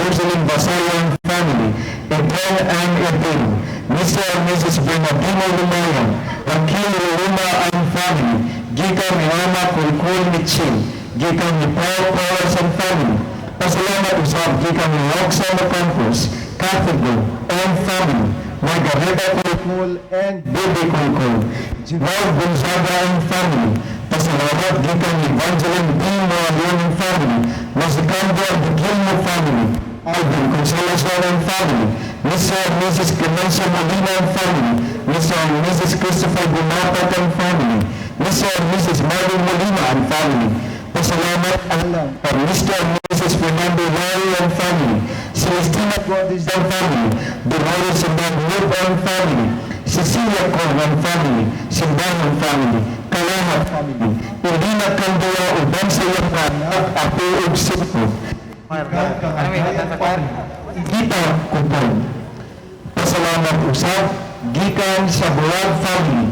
Jocelyn Basaya and family, Eden and Eden, Mr. and Mrs. Bernardino Lumayan, Raquel Luma and family, gikan ni Ama Kulkul Michel, gikan ni Paul Powers and family. Pasalamat usab gikan ni Roxanne Campos, Catholic and family, Margareta Kulkul and Bibi Kulkul, Gerald Gonzaga and family. Pasalamat gikan ni Evangeline B. Moralion and family, Masicando and Guillermo family, Alvin Consolacion and family, Mr. and Mrs. Clemencio Molina and family, Mr. and Mrs. Christopher Gumapat and family, Mr. and Mrs. Marvin Molina and family. Pasalamat alang kay Mr. and Mrs. Fernando Larry and family, Celestina Guadis and family, Dolores Simban Lub and family, Cecilia Con and family, Simban and family, Kalaha family, Irina Candela uban sa iyang anak, apo ug sipod. Gita Kupon. Pasalamat usab gikan sa Bulag family.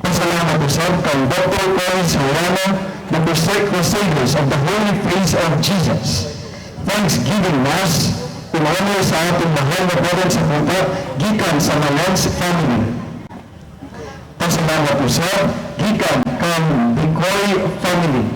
Pasalamat usab kay Dr. Cory Soriano, the Crusaders of the Holy Face of Jesus. Thanksgiving Mass in honor sa atong mahal na brother sa kuta gikan sa Malens family. Pasalamat usab gikan kang Bicoy family.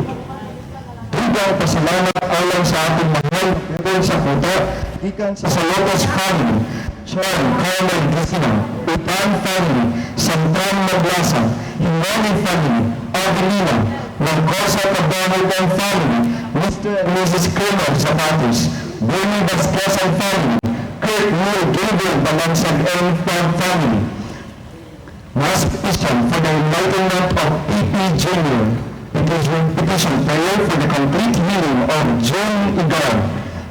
Dugang pasalamat alang sa atong mahal na brother sa kuta gikan sa Lopez family, Sean Carmen Grisina, Utan family, Santan Maglasa, Himani family, Avelina, Marcosa Cabanod and family, Mr. and Mrs. Colonel Zapatos, Bernie Vasquez and family, Kurt Neil Gabriel Balansag and family. Mass petition for the enlightenment of PP Jr. Petition prayer for the complete healing of John Igar.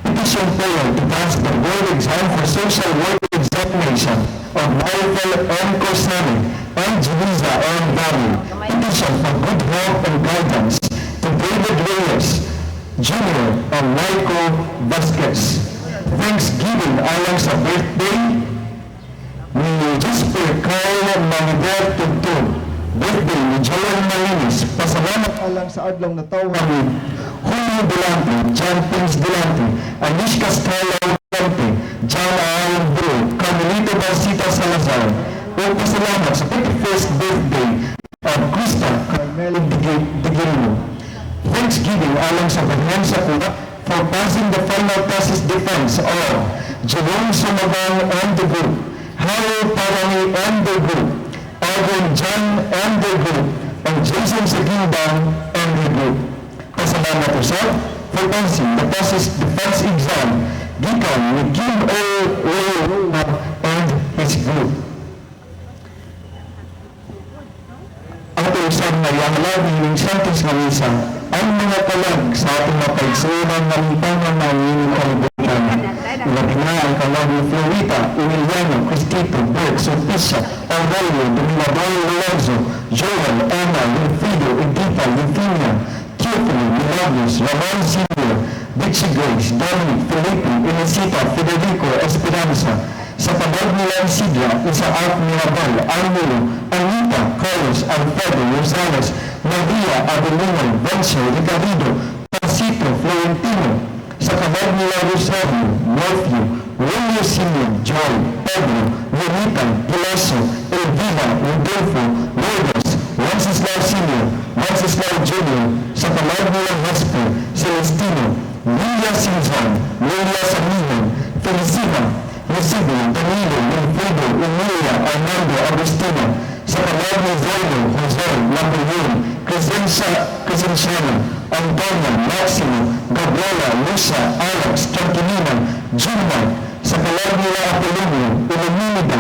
Petition prayer to pass the board exam for social work examination of Marifel M. Corsani and Julissa M. Valley. Petition for good health and guidance to David Reyes Jr. and Michael Vasquez. Thanksgiving alang sa birthday ni Jasper Carl Manibel Tugtog. Birthday ni Joel Marinis. Pasalamat alang sa adlaw natawhan ni Julio Delante, John Prince Delante, Anishka Stella Delante, John Aaron Bro, Carmelito Barcita Salazar. O pasalamat sa 51st birthday of Krista Carmelo Digilmo. Thanksgiving alang sa Birhen sa Kuta for passing the final thesis defense of Jerome Sumabang and the group, Harold Parani and the group, Alvin John and the group, and Jason Sagindang and the group. Pasalamat usab for passing the thesis defense exam gikan ni Kim O. Ray Roma and his group. Ato usab nga ihalad niining Santos nga misa ang mga kalag sa atong mga kaigsuonan nga lipangan na niining kalibutan. Ilabi na ang kalag ni Florita, Emiliano, Cristito, Bert, Sulpicia, Aurelio, Dominador Lorenzo, Joel, Emma, Wilfredo, Edita, Euphemia, Teofilo, Milagros, Ramon Sr., Richie Grace, Dominic, Felipe, Inesita, Federico, Esperanza, sa kalag nila Isidra, Isaac Mirabal, Armilo, Anita, Carlos, Alfredo, Rosales, Maria, Adelino, Vencio, Ricardo, Pancito, Florentino, sa kalag nila Rosario, Matthew, Romeo Sr., Joy, Pedro, Juanita, Gilaso, Elvira, Rodolfo, Lourdes, Wenceslao Sr., Wenceslao Jr., sa kalag nila Hesper, Celestino, Lilia Sinzon, Lilia Samihan, Felicita, Eusebio, Danilo, Wilfredo, Emilia, Armando, Agustina, sa kalag ni Zoilo, Jose, Napoleon, Crescencia, Crescenciano, Antonia, Maximo, Gabriela, Lucia, Alex, Tranquilina, Juma, sa kalag nila Apolonio, Iluminida,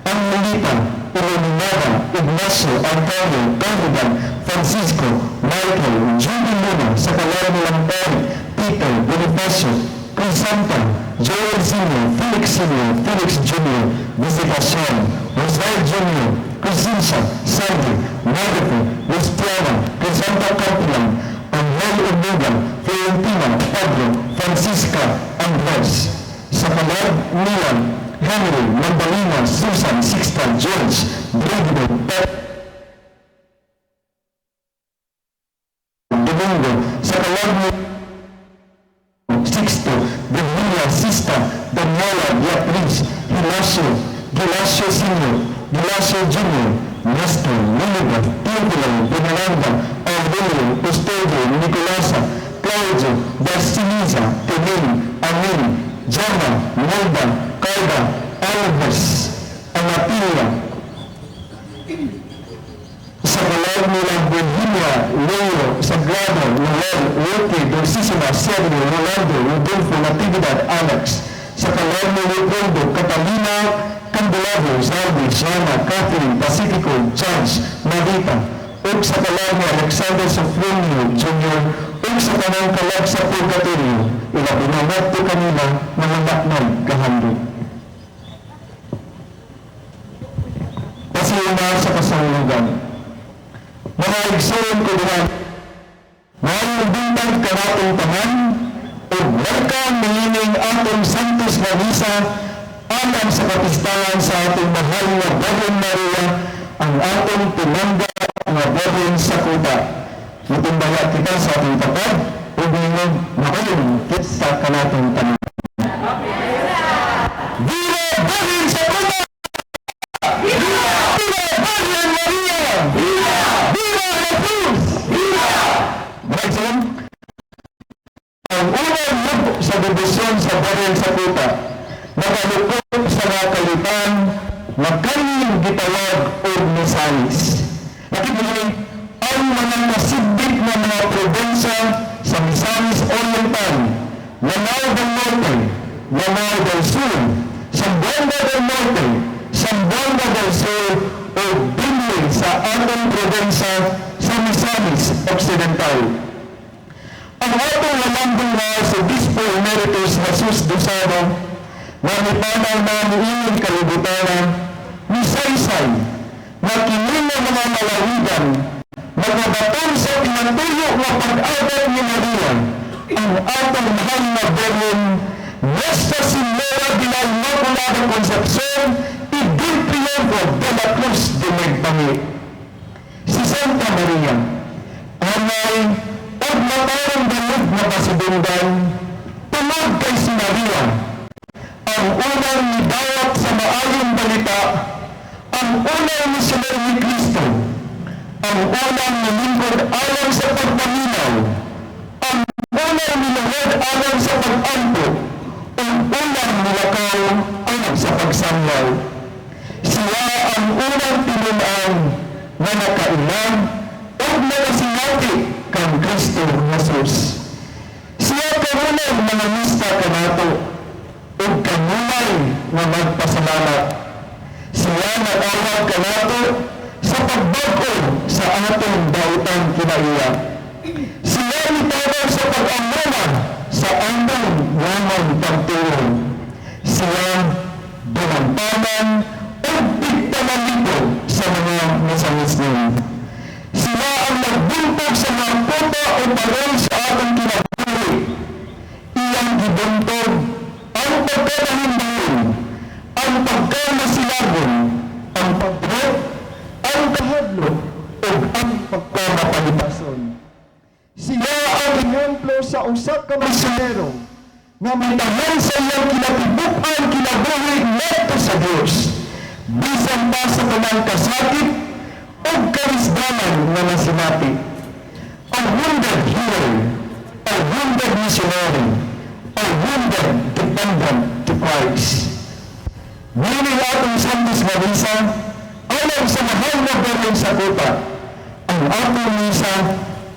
Angelita, Iluminada, Ignacio, Antonio, Caridad, Francisco, Michael, Judy Luna, sa kalag nilang Eric, Peter, Bonifacio, Crisanta, Joel Sr., Felix Sr., Felix Jr., Visitacion, Rosal Jr., Crescencia, Sandy, Margaret, Lustiana, Crisanta Campilan, Angel Omega, Florentina, Pedro, Francisca, Andres. Sa kalag nila, Henry, Magdalena, Susan, Sixta, George, Brigida, Pep, Domingo, sa kalag ni Bautista, Daniela, Beatriz, Hilacio, Gilacio Sr., Gilacio Jr., Nestor, Lilibet, Teofilo, Veneranda, Aurelio, Custodio, Nicolasa, Claudio, Barciniza, Tenin, Amin, Jana, Nelda, Carla, Alves, Anatilia, sa kalag nila Virginia, Leo, Sagrado, Noel, Roque, Dulcissima, Sergio, Rolando, Rodolfo, Natividad, Alex. Sa kalag ni Leopoldo, Catalina, Candelabro, Zaldi, Jana, Catherine, Pacifico, Judge, Marita. Ug sa kalag ni Alexander Sofronio Jr. ug sa tanang kalag sa Purgatorio, ilabi na ngadto kanila mga naknag kahandog. Pasiyuma sa kasanglugan. Mga igsoon ko diha, maayong buntag kanatong tanan, ug welcome niining atong Santos nga Misa alang sa kapistahan sa atong mahal nga Birhen Maria, ang atong tinangga nga Birhen sa kuta. Mutimbaya kita sa atong tapad, ug ningon maayong piyesta kanatong tanan. Viva Birhen sa kuta! Viva! Viva Birhen Maria! Viva! Viva Jesus! Viva! Mga igsoon, ang unang yugto sa debosyon sa Birhen sa Kuta, nakalukop sa mga kalitan na kanyang gitawag og Misamis. Nakita ang mga nasigbit na mga probinsya sa Misamis Oriental, Lanao del Norte, Lanao del Sur, Zamboanga del Norte, Zamboanga del Sur, o dinhi sa atong probinsya sa Misamis Occidental. Ang atong lalambong na si Obispo Emeritus Jesus Dosado na nipanaw na niining kalibutan, misaysay na kini nga mga lalawigan nagabaton sa pinatuyo nga pag-adat ni Maria, ang atong mahal na Birhen Nuestra Señora de la Inmaculada Concepción y del Triunfo de la Cruz de Magpangi. Si Santa Maria, angay ug matarong dayeg nga pasidunggan tungod kay si Maria ang unang nidawat sa maayong balita, ang unang misyonero ni Kristo, ang unang nilingkod alang sa pagpaminaw, ang unang niluhod alang sa pag-ampo, ang unang nilakaw alang sa pagsamyaw. Siya ang unang tinun-an na nakailang ug nakasinati kang Kristo Jesus. Siya kanunay mangamista kanato ug kanunay nga magpasalamat. Siya nag-awat kanato sa pagbag-o sa atong daotang kinaiya. Siya nitabang sa pag-amuna sa atong lamang pagtuo. Siya dinampanan ug tigpanalipod sa mga masamisnon. Sila ang nagbuntog sa mga kuta o parol sa atong kinabuhi. Iyang gibuntog ang pagkamahinbahin, ang pagkamasilagon, ang pagbuot, ang kahadlok, ug ang pagkamapalipason. Sila ang ehemplo sa usa ka misyonero nga mitahan sa iyang kinatibuk-ang kinabuhi ngadto sa Dios bisan pa sa tanang kasakit ug kalisdanan nga nasinati. A wounded healer, a wounded missionary, a wounded dependent to Christ. Niining atong Santos nga Misa, alang sa mahal na Birhen sa kuta, ang atong misa,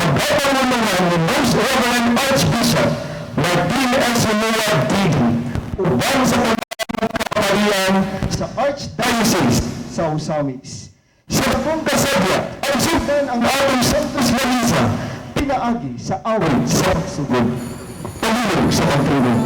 pagkapanguluhan ni Most Reverend Archbishop Martin S. Lua D.D. uban sa kaparian sa Archdiocese sa Ozamiz. Sa akong kasadya, ang sugdan ang atong Santos nga Misa, pinaagi sa awit sa pagsugod. Pagulong sa pagtulong.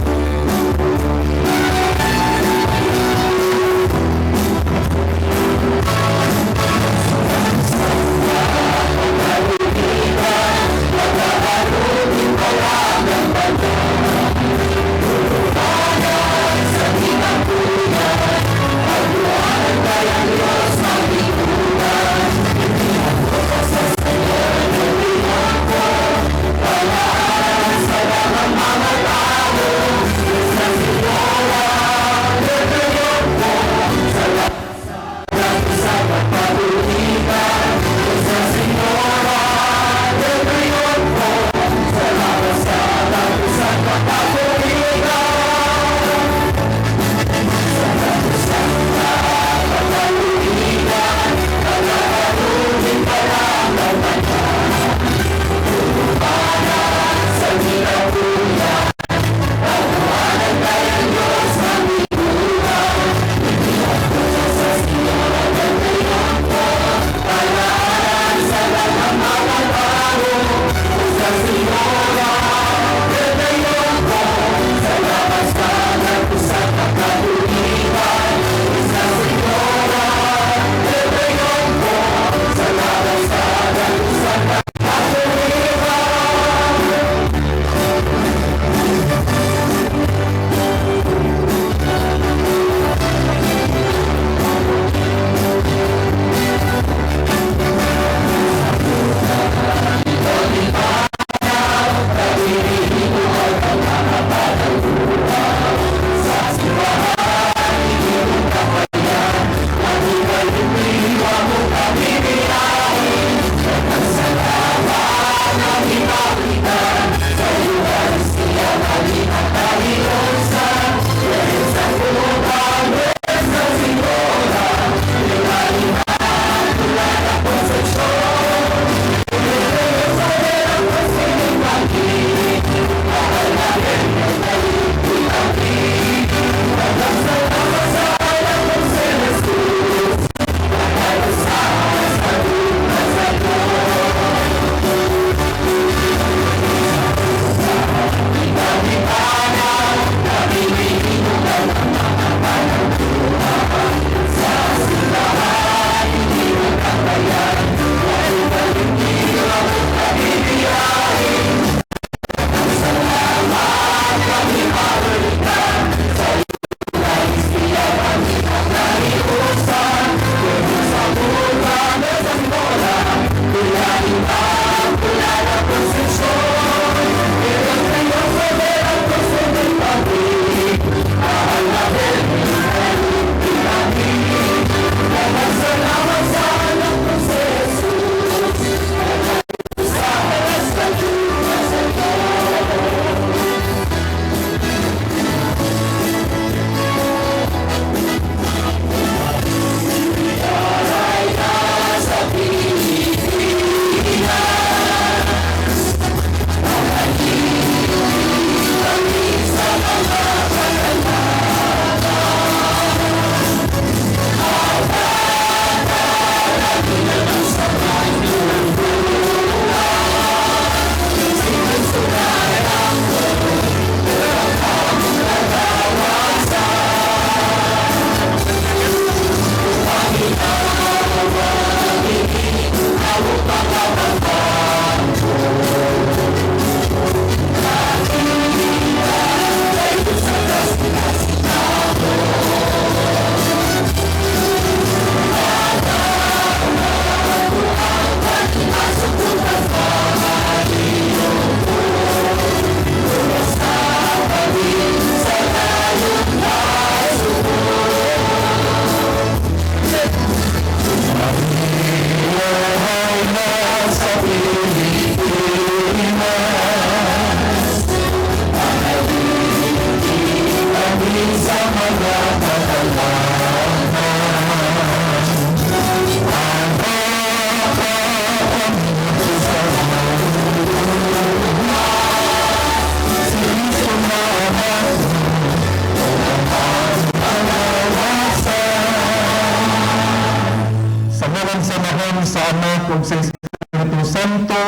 Anak ug sa Espiritu Santo.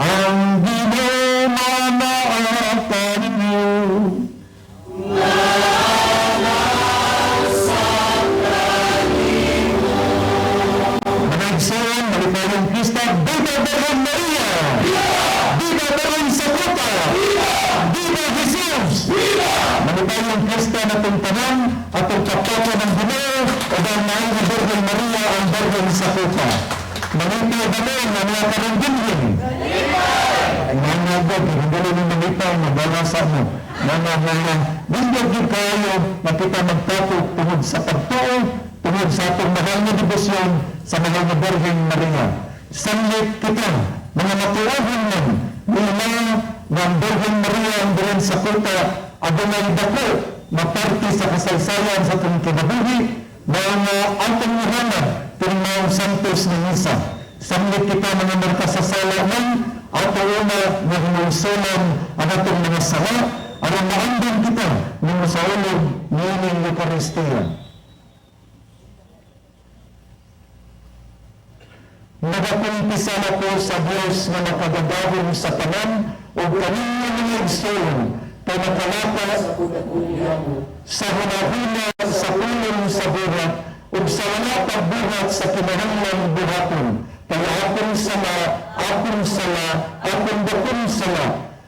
Ang Ginoo mamaa kaninyo. Mga igsoon, malipayong pista, Viva Birhen Maria! Viva Birhen sa Kuta! Viva Jesus! Malipayong pista natong tanan, atong kapatid ng Ginoo, ug ang mahal nga Birhen Maria ang Birhen sa Kuta. Malipay ba mo nga mga karong dinhin? Mga God, hindi ni malipay, magwala sa mo. Mga mga, nindot gyud kaayo na kita magtapok tungod sa pagtuo, tungod sa atong mahal nga debosyon sa mahal nga Birhen Maria. Samlit kita, mga matuohan man, nila nga ang Birhen Maria ang Birhen sa Kuta, adunay dako na parte sa kasaysayan sa atong kinabuhi, mao nga atong muhanad kung maong santos nga misa. Samlit kita mga magkasasala man, ato una nga hinulsulan ang atong mga sala, aron maandam kita nga mosaulog niining Eukaristiya. Nagakumpisal ako sa Dios nga makagagahom sa tanan ug kaninyo mga igsoon kay nakalata sa hunahuna sa pulong sa buhat ug sa wala pagbuhat sa kinahanglang buhaton, kay akong sala, akong sala, akong dakong sala.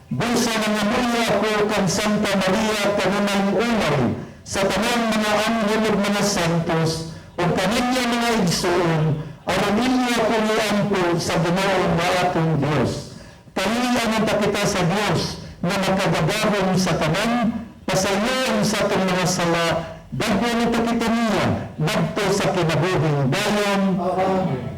Busa nangamuyo ako kang Santa Maria kanunang ulay sa tanang mga anghel ug mga santos ug kaninyo mga igsoon aron inyo akong iampo sa Ginoo nga atong Dios. Kaniya nga kita sa Dios nga makagagahom sa tanan, pasayon sa atong mga sala, dagko nito kita niya ngadto sa kinabuhing dayon. Amen.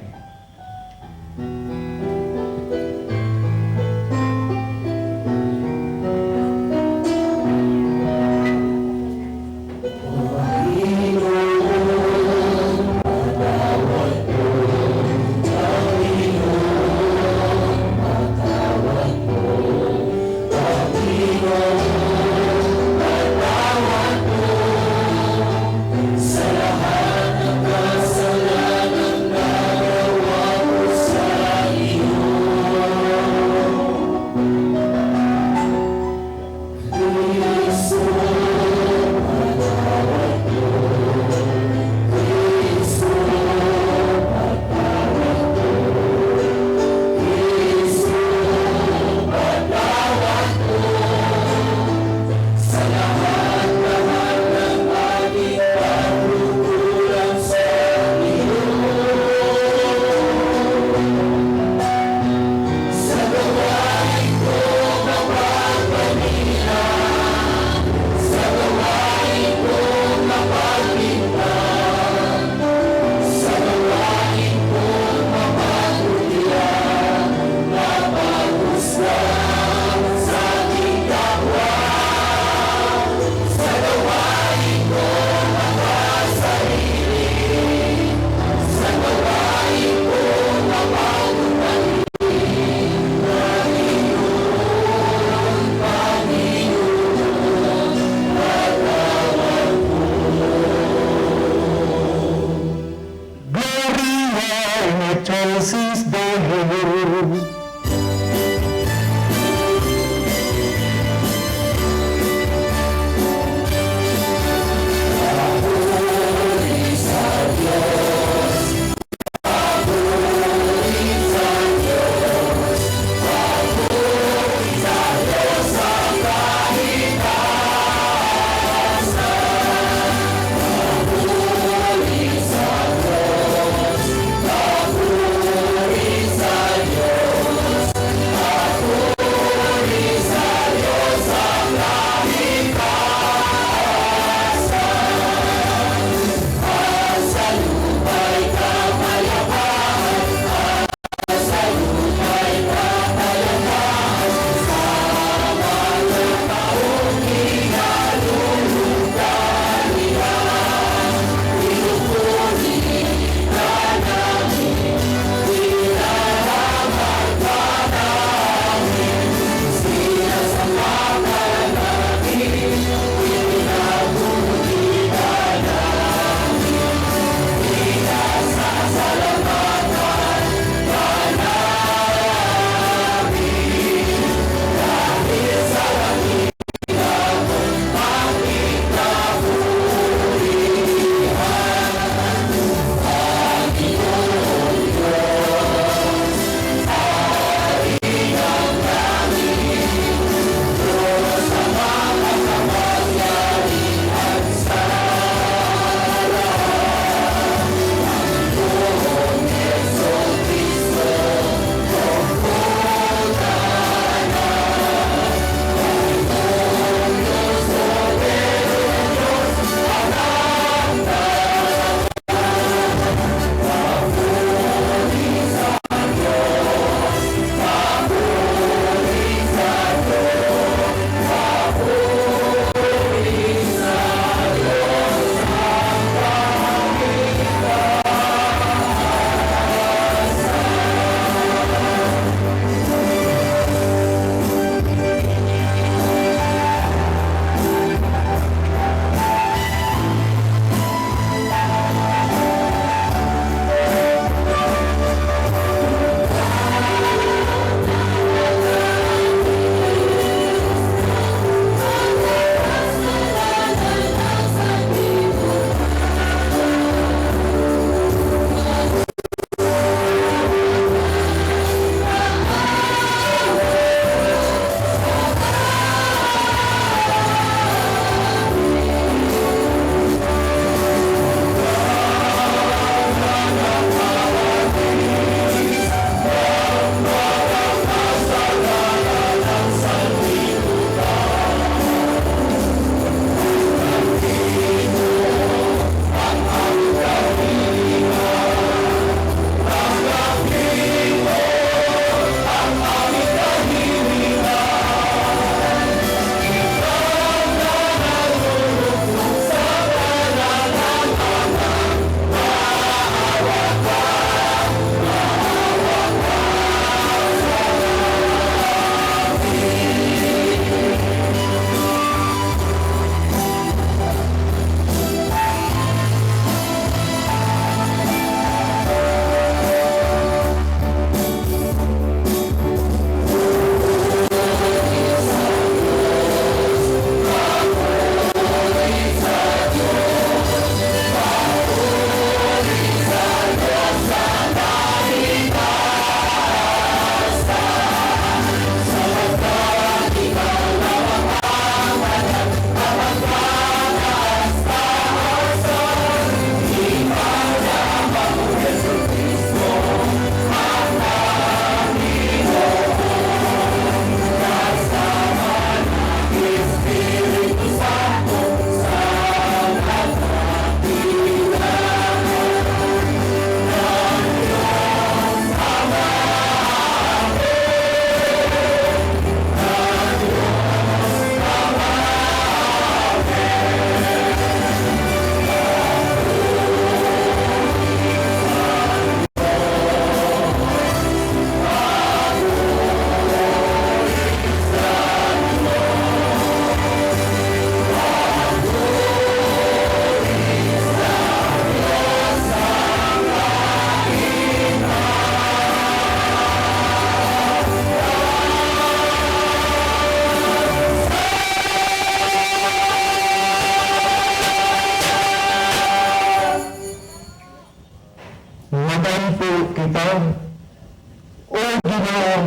O Ginoo,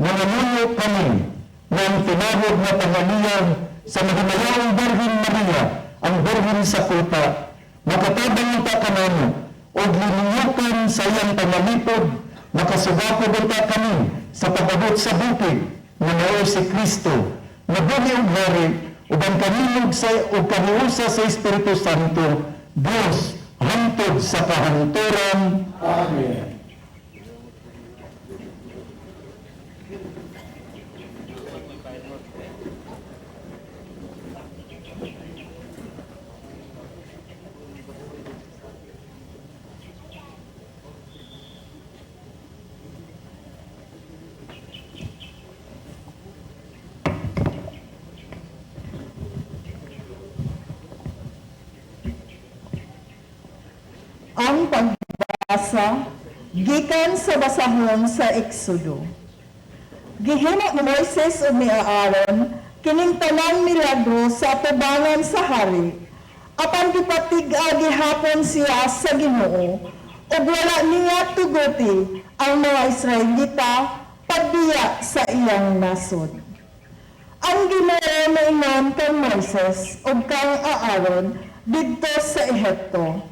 nangamuyo kami ng tinawag na pangaliyan sa Mahimayaong Birhen Maria, ang Birhen sa Kuta, makatabang unta kanamo, ug linuyukan sa iyang pamalipod, makasugakod unta kami sa pag-abot sa bukid nga mao si Kristo, nabuhi ug hari, uban kanilog sa ug kaniusa sa Espiritu Santo, Dios, hangtod sa kahanturan. Amen. Ang pagbasa gikan sa basahon sa Exodo. Gihimo ni Moises ug ni Aaron kining tanang milagro sa atubangan sa hari. Apan gipatig-a gihapon siya sa Ginoo ug wala niya tuguti ang mga Israelita pagbiya sa iyang nasod. Ang Ginoo naingon kang Moises ug kang Aaron didto sa Ehipto.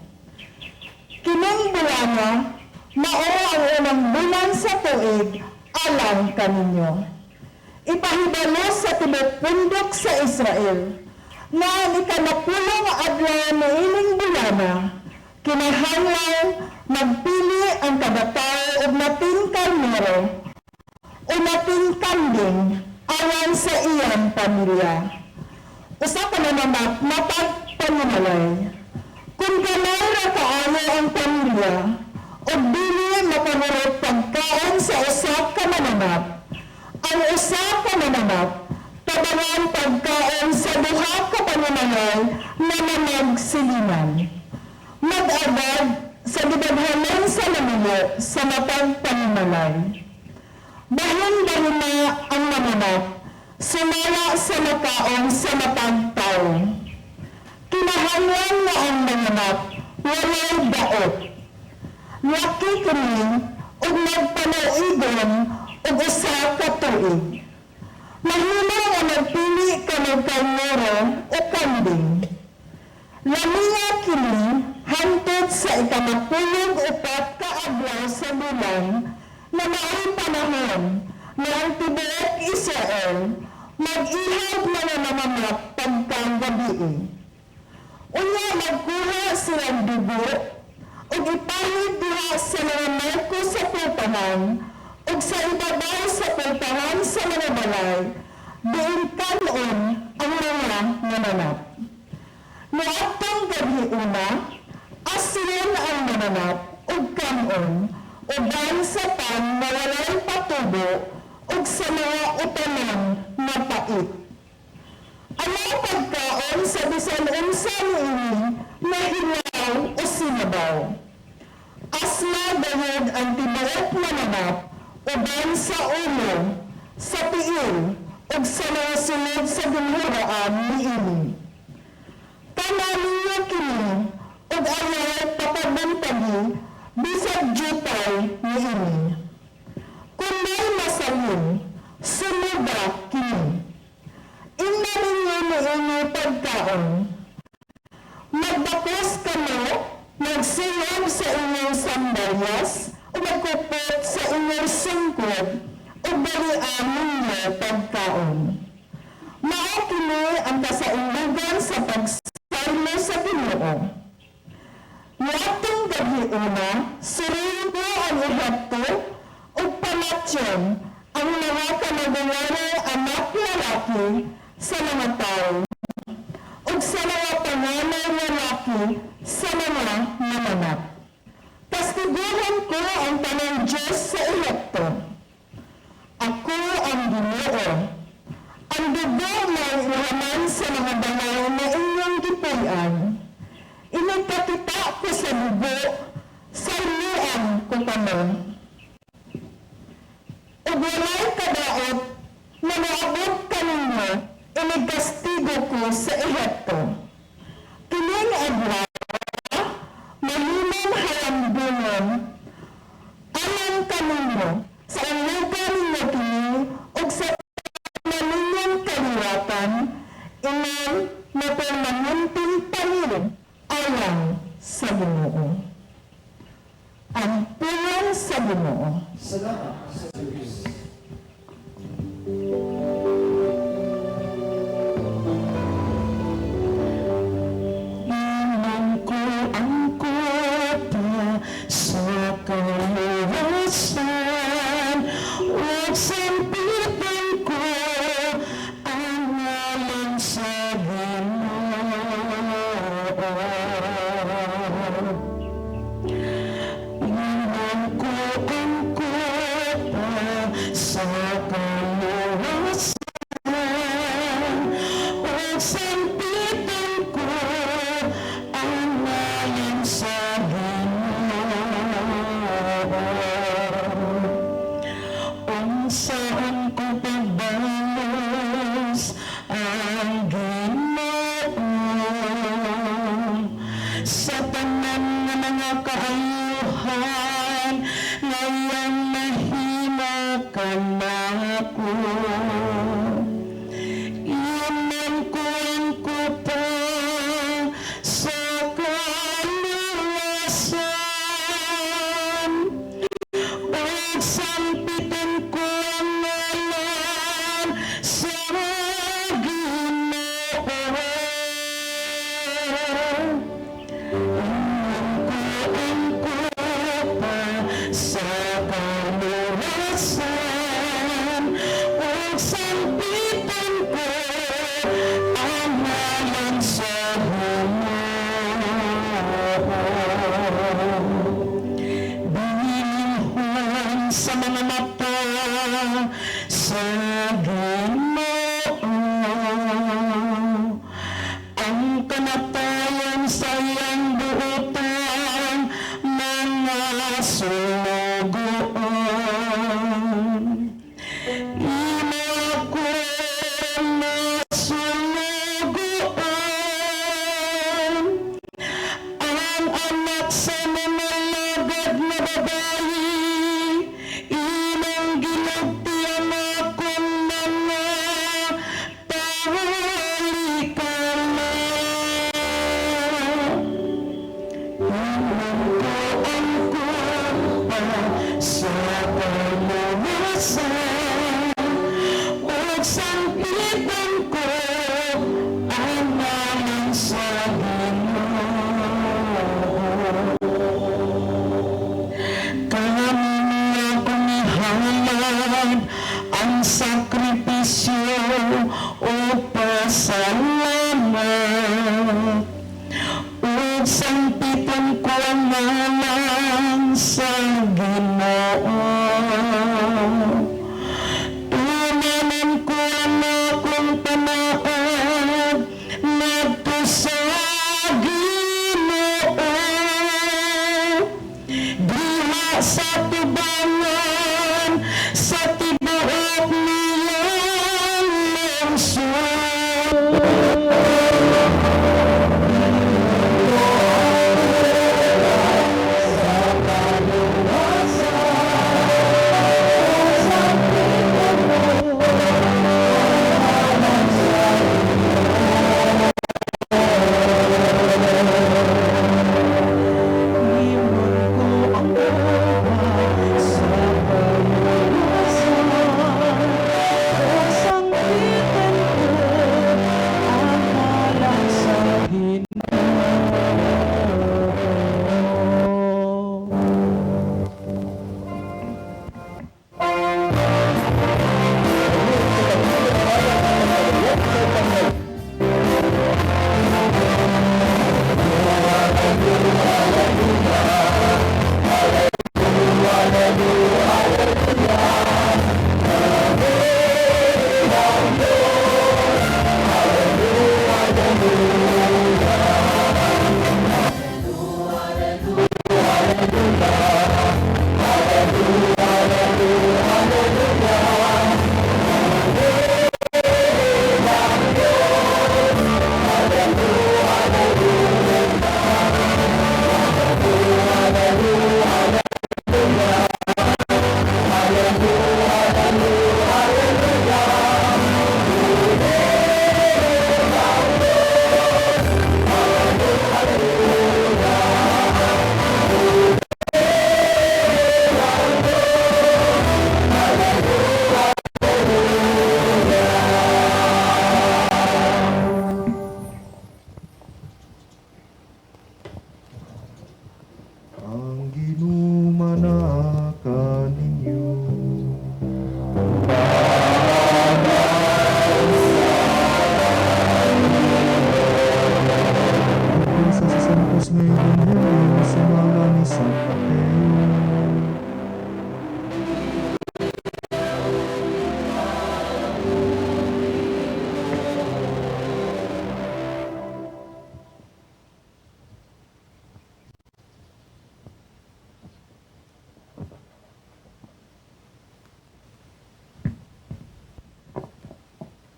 Kining bulana, mao ang unang bulan sa tuig alang kaninyo. Ipahibalo sa tibuok pundok sa Israel na ang ikanapulo nga adlaw niining bulana, kinahanglan magpili ang kada tawo og nating karnero o nating kambing alang sa iyang pamilya. Usa ka mananap matag panimalay. Kung gamay ra kaayo ang pamilya, o dili makahurot pagkaon sa usa ka mananap, ang usa ka mananap, tabangan pagkaon sa duha ka panimalay na managsilingan. Mag-agad sa gidaghanon sa namuyo sa matag panimalay. Bahin na ang mananap, sumala sa makaon sa matag tawo. Kinahanglan nga ang mananap, walay daot. Laki kini ug magpanauigon og usa ka tuig. Mahimo nga magpili ka og karnero o kambing. Lamia kini hangtod sa 94 ka adlaw sa bulan na maoy panahon na ang tibuok Israel mag-ihag mga mananap pagkang gabii. Unya magkuha silang dugo ug ipahid diha sa mga marko sa pultahan ug sa ibabaw sa pultahan sa mga balay, diin kan-on ang mga mananap. Niadtong gabi una, asyon ang mananap ug kan-on uban sa pan nga walay patubo ug sa mga utanon nga pait. Ang mga pagkaon sa bisan unsa niini na hilaw o sinabaw. Asma gayud ang tibuok mananap uban sa ulo, sa tiil, ug sa mga sulod sa ginhuraan niini. Kana ninyo kini ug ayaw papabuntagi bisag jutay niini. Kung may masalin, sumuba kini. Ingna ninyo niini pagkaon. Magbakos kamo, magsilog sa inyong sandalyas, o magkupot sa inyong sungkod, o balian ninyo pagkaon. Mao kini ang kasaindugan sa pagsaylo sa Ginoo. Niadtong gabi una, suriyon ko ang Ehipto ug pamatyon ang mga kamagulangang anak lalaki sa mga tao ug sa mga panganay lalaki sa mga mananap. Kastiguhan ko ang tanang Diyos sa Ehipto. Ako ang Ginoo. Ang dugo may ihaman sa mga balay na inyong gipuy-an. Inigpakita ko sa dugo, sayloan ko kamo. Ug walay kadaot na moabot kaninyo, inigkastigo ko sa Ehipto. Kining adlaw, mahimong halambungon, alang kalibutan, ingon na permanenteng panil alang sa Ginoo. Ang pulong sa Ginoo. Salamat sa Diyos. Inom ko ang kopa sa kaluwasan ug sampitan ko ang ngalan sa Ginoo. Inom ko ang kopa.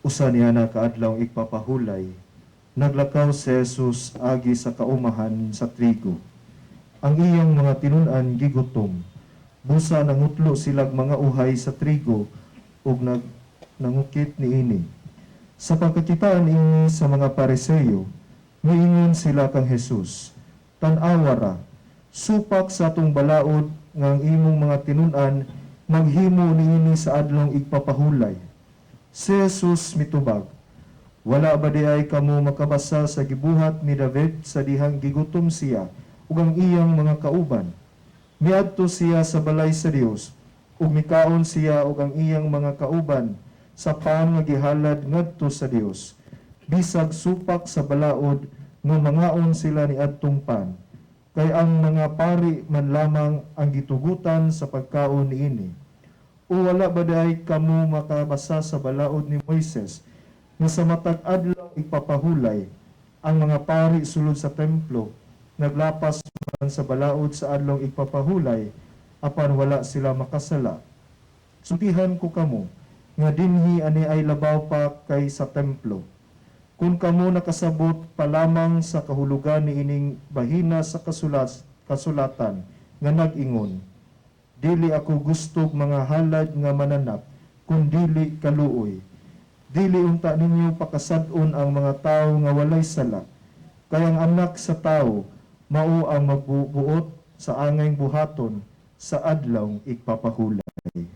Usa niana ka adlaw igpapahulay, naglakaw si Jesus agi sa kaumahan sa trigo. Ang iyang mga tinun-an gigutom. Busa nangutlo silag mga uhay sa trigo ug nag nangukit niini. Sa pagkakitaan ini sa mga Pariseo, miingon sila kang Jesus, "Tan-awa ra, supak sa atong balaod nga ang imong mga tinun-an maghimo niini sa adlong igpapahulay." Si Jesus mitubag, "Wala ba diay kamo makabasa sa gibuhat ni David sa dihang gigutom siya ug ang iyang mga kauban? Miadto siya sa balay sa Dios ug mikaon siya ug ang iyang mga kauban sa pan nga gihalad ngadto sa Dios. Bisag supak sa balaod nga mangaon sila ni adtong pan, kay ang mga pari man lamang ang gitugutan sa pagkaon niini. O wala ba diay kamo makabasa sa balaod ni Moises nga sa matag adlaw igpapahulay ang mga pari sulod sa templo naglapas man sa balaod sa adlaw igpapahulay, apan wala sila makasala? Sultihan ko kamo nga dinhi ani ay labaw pa kay sa templo. Kung kamo nakasabot pa lamang sa kahulugan niining bahina sa kasulatan nga nag-ingon, 'Dili ako gustog mga halad nga mananap, kun dili kaluoy,' dili unta ninyo pakasad-on ang mga tawo nga walay sala. Kay ang Anak sa Tawo mao ang magbubuot sa angay buhaton sa adlaw igpapahulay."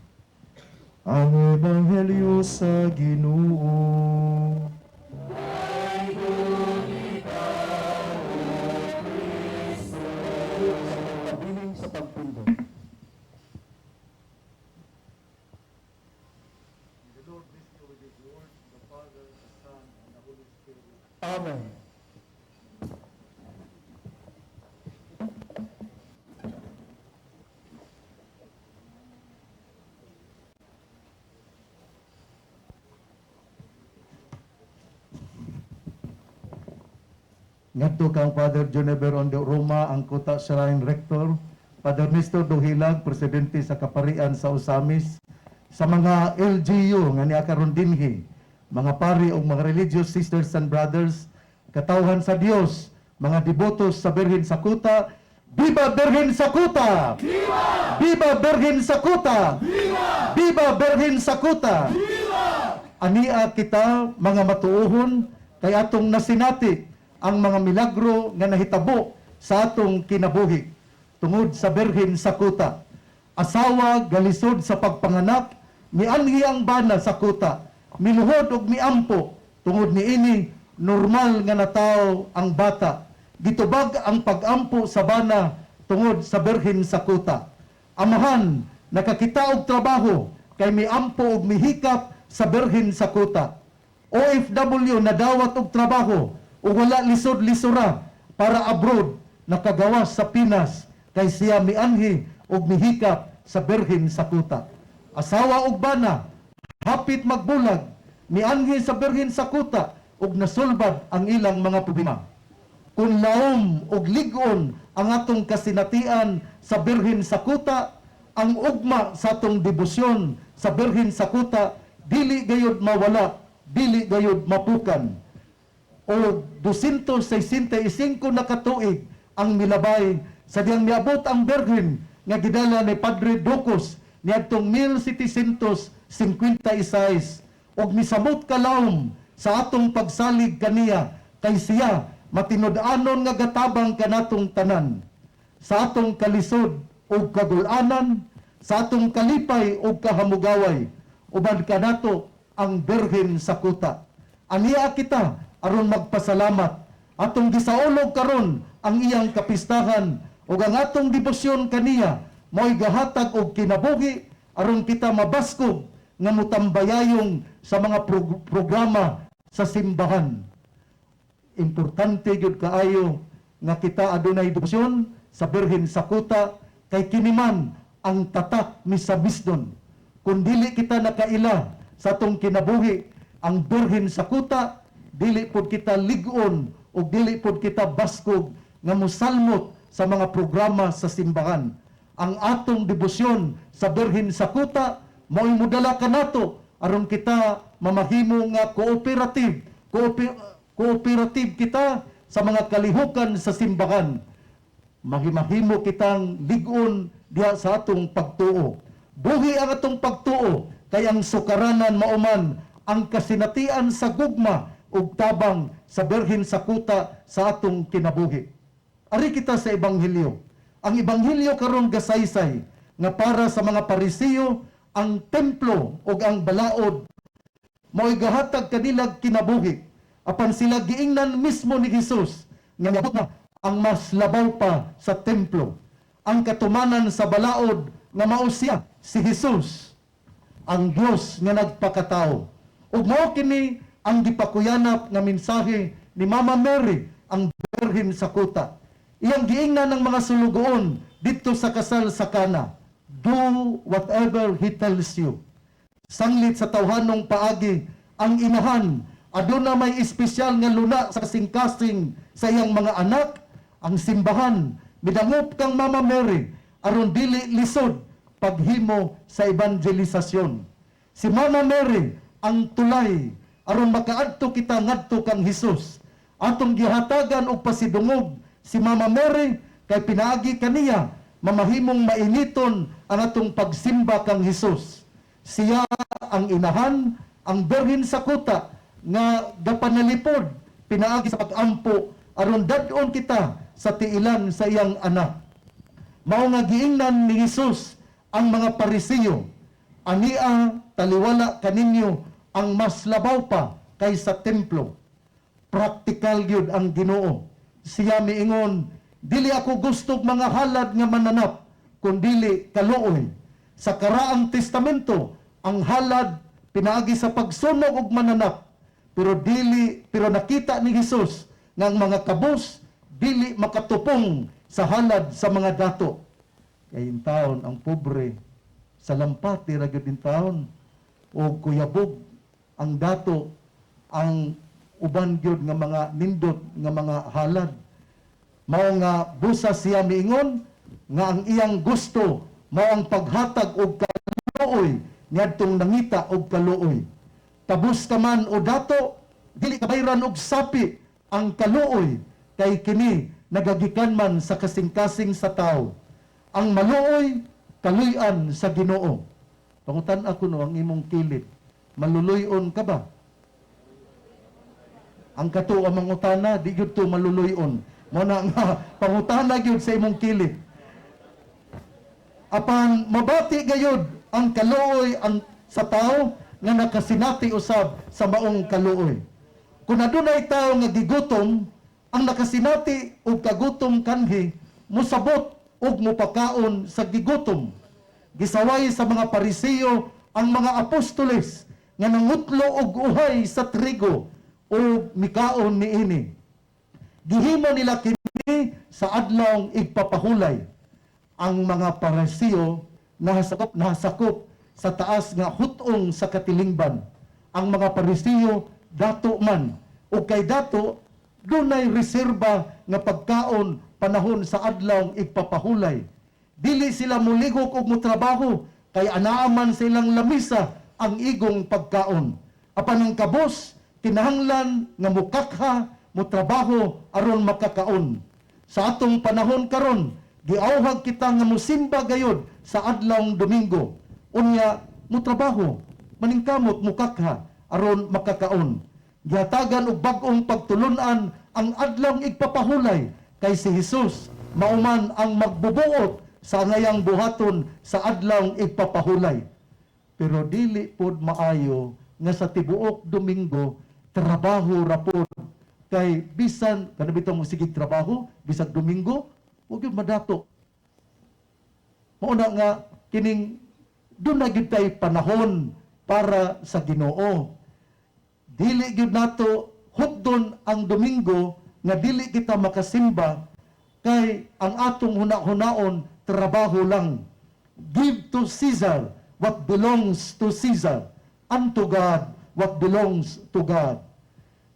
Ang Ebanghelyo sa Ginoo. Pabiling sa pagpundo. Amen. Ngadto kang Father Juniper Ondo Roma, ang Kuta Shrine Rector, Father Nestor Duhilag, Presidente sa Kaparian sa Ozamiz, sa mga LGU nga niya karon dinhi, mga pari ug mga religious sisters and brothers, katawhan sa Dios, mga debotos sa Birhen sa Kuta, Viva Birhen sa Kuta! Viva! Viva Birhen sa Kuta! Viva! Viva Birhen sa Kuta! Ania kita mga matuohon kay atong nasinati ang mga milagro nga nahitabo sa atong kinabuhi tungod sa Birhen sa Kuta. Asawa galisod sa pagpanganak, mianhi ang bana sa kuta, miluhod og miampo tungod niini normal nga natawo ang bata. Gitubag ang pagampo sa bana tungod sa Birhen sa Kuta. Amahan nakakita og trabaho kay miampo og mihikap sa Birhen sa Kuta. OFW nadawat og trabaho ug wala lisod-lisura para abroad, nakagawas sa Pinas kay siya mianhi og mihikap sa Birhen sa Kuta. Asawa og bana hapit magbulag, mianhi sa Birhen sa Kuta ug nasulbad ang ilang mga problema. Kung laom og lig-on ang atong kasinatian sa Birhen sa Kuta, ang ugma sa atong debosyon sa Birhen sa Kuta dili gayud mawala, dili gayud mapukan. O 265 na katuig ang milabay sa diyang miabot ang Birhen nga gidala ni Padre Ducos niadtong 1756 og misamot kalawom sa atong pagsalig kaniya kay siya matinud-anon nga gatabang kanatong tanan sa atong kalisod ug kagulanan, sa atong kalipay ug kahamugaway. Uban kanato ang Birhen sa Kuta. Ania kita aron magpasalamat. Atong gisaulog karon ang iyang kapistahan ug ang atong debosyon kaniya mao'y gahatag og kinabuhi aron kita mabaskog nga mutambayayong sa mga programa sa simbahan. Importante gyud kaayo nga kita adunay debosyon sa Birhen sa Kuta kay kini man ang tatak ni sa Misdon. Kung dili kita nakaila sa atong kinabuhi ang Birhen sa Kuta, dili pod kita lig-on o dili pod kita baskog nga mosalmot sa mga programa sa simbahan. Ang atong debosyon sa Birhen sa Kuta mao'y modala kanato. Aron kita mamahimo nga cooperative, cooperative kita sa mga kalihukan sa simbahan. Mahimahimo kitang lig-on diha sa atong pagtuo. Buhi ang atong pagtuo kay ang sukaranan mauman ang kasinatian sa gugma ug tabang sa Birhen sa Kuta sa atong kinabuhi. Ari kita sa Ebanghelyo. Ang Ebanghelyo karon gasaysay nga para sa mga Parisiyo ang templo ug ang balaod mao'y gahatag kanilag kinabuhi. Apan sila giingnan mismo ni Jesus nga niabot na ang mas labaw pa sa templo. Ang katumanan sa balaod nga mao siya, si Jesus, ang Dios nga nagpakatao. Ug mao kini ang gipakuyanap nga mensahe ni Mama Mary, ang Birhen sa Kuta. Iyang giingnan ng mga sulugoon didto sa kasal sa Kana, "Do whatever He tells you." Sanglit sa tawhanong paagi, ang inahan aduna may espesyal nga luna sa kasing-kasing sa iyang mga anak. Ang simbahan midangop kang Mama Mary aron dili lisod paghimo sa evangelisasyon. Si Mama Mary ang tulay aron makaadto kita ngadto kang Hesus. Atong gihatagan og pasidungog si Mama Mary kay pinaagi kaniya mamahimong mainiton ang atong pagsimba kang Hesus. Siya ang inahan, ang Birhen sa Kuta nga gapanalipod pinaagi sa pag-ampo aron dad-on kita sa tiilan sa iyang anak. Mao nga giingnan ni Hesus ang mga Parisiyo, "Ania taliwala kaninyo ang mas labaw pa kaysa templo." Praktikal gyud ang Ginoo. Siya miingon, "Dili ako gusto og mga halad nga mananap, kundili kaluoy." Sa Karaang Testamento, ang halad pinaagi sa pagsunog og mananap. Pero nakita ni Hesus nga ang mga kabus dili makatupong sa halad sa mga dato. Kay taon ang pobre sa lampati ra gyud taon o kuyabog ang dato, ang uban gyud nga mga nindot nga mga halad. Mao nga busa siya miingon nga ang iyang gusto mao ang paghatag og kaluoy niadtong nangita og kaluoy. Kabus ka man o dato, dili ka bayran og sapi ang kaluoy kay kini nagagikan man sa kasing-kasing sa tao. Ang maluoy, kaluy-an sa Ginoo. Pangutan ako no ang imong kilid. Maluluy-on ka ba? Ang kato ang mangutana, di gyud to maluluy-on. Mo na nga pangutana gyud sa imong kilid. Apan mabati gayud ang kaluoy ang sa tao nga nakasinati usab sa maong kaluoy. Kung adunay tao nga gigutom, ang nakasinati og kagutom kanhi mosabot og mopakaon sa gigutom. Gisaway sa mga Parisiyo ang mga apostoles nga nangutlo og uhay sa trigo o mikaon niini. Gihimo nila kini sa Adlawng Igpapahulay. Ang mga Parisiyo nahasakop sa taas nga hutong sa katilingban. Ang mga Parisiyo dato man o kay dato dunay reserba nga pagkaon panahon sa Adlawng Igpapahulay. Dili sila muligok og motrabaho kay anaa man sa ilang lamisa ang igong pagkaon. Apan ang kabos kinahanglan nga mukakha, motrabaho aron makakaon. Sa atong panahon karon, giawhag kita nga musimba gayod sa Adlawng Domingo. Unya motrabaho, maningkamot mukakha aron makakaon. Gihatagan og bag-ong pagtulun-an ang Adlawng Igpapahulay kay si Hesus mauman ang magbubuot sa angayang buhaton sa Adlawng Igpapahulay. Pero dili pod maayo nga sa tibuok Domingo trabaho ra pod kay bisan kana bitong sige trabaho bisag Domingo wa gyud madato. Mao na nga kining duna gyud tay panahon para sa Ginoo. Dili gyud nato hutdon ang Domingo nga dili kita makasimba kay ang atong huna-hunaon trabaho lang. Give to Caesar what belongs to Caesar, unto God what belongs to God.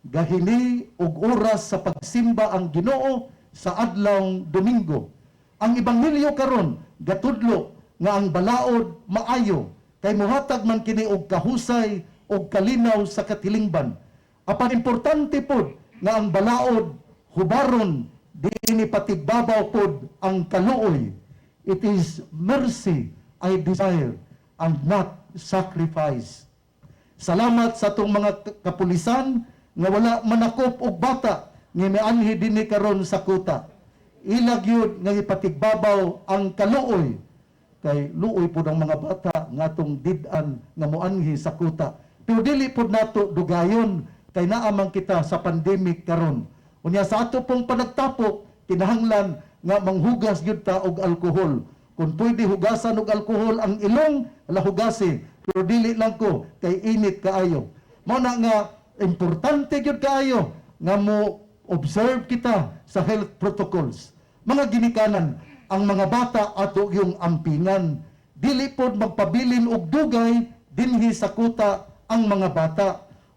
Gahili og oras sa pagsimba ang Ginoo sa Adlawng Domingo. Ang Ebanghelyo karon gatudlo nga ang balaod maayo. Kay mohatag man kini og kahusay og kalinaw sa katilingban. Apan importante pod nga ang balaod hubaron, diini patigbabaw pod ang kaluoy. It is mercy I desire and not sacrifice. Salamat sa atong mga kapulisan nga wala manakop og bata nga mianhi dinhi karon sa kuta. Ila gyud nga ipatigbabaw ang kaluoy, kay luoy pud ang mga bata nga atong did-an nga moanhi sa kuta. Pero dili pud nato dugayon kay naa man kita sa pandemic karon. Unya sa ato pong panagtapok, kinahanglan nga manghugas gyud ta og alkohol. Kung pwede hugasan og alkohol ang ilong, ala hugasi, pero dili lang ko kay init kaayo. Mao na nga importante gyud kaayo nga mo observe kita sa health protocols. Mga ginikanan, ang mga bata ato yung ampingan. Dili pod magpabilin og dugay dinhi sa kuta ang mga bata.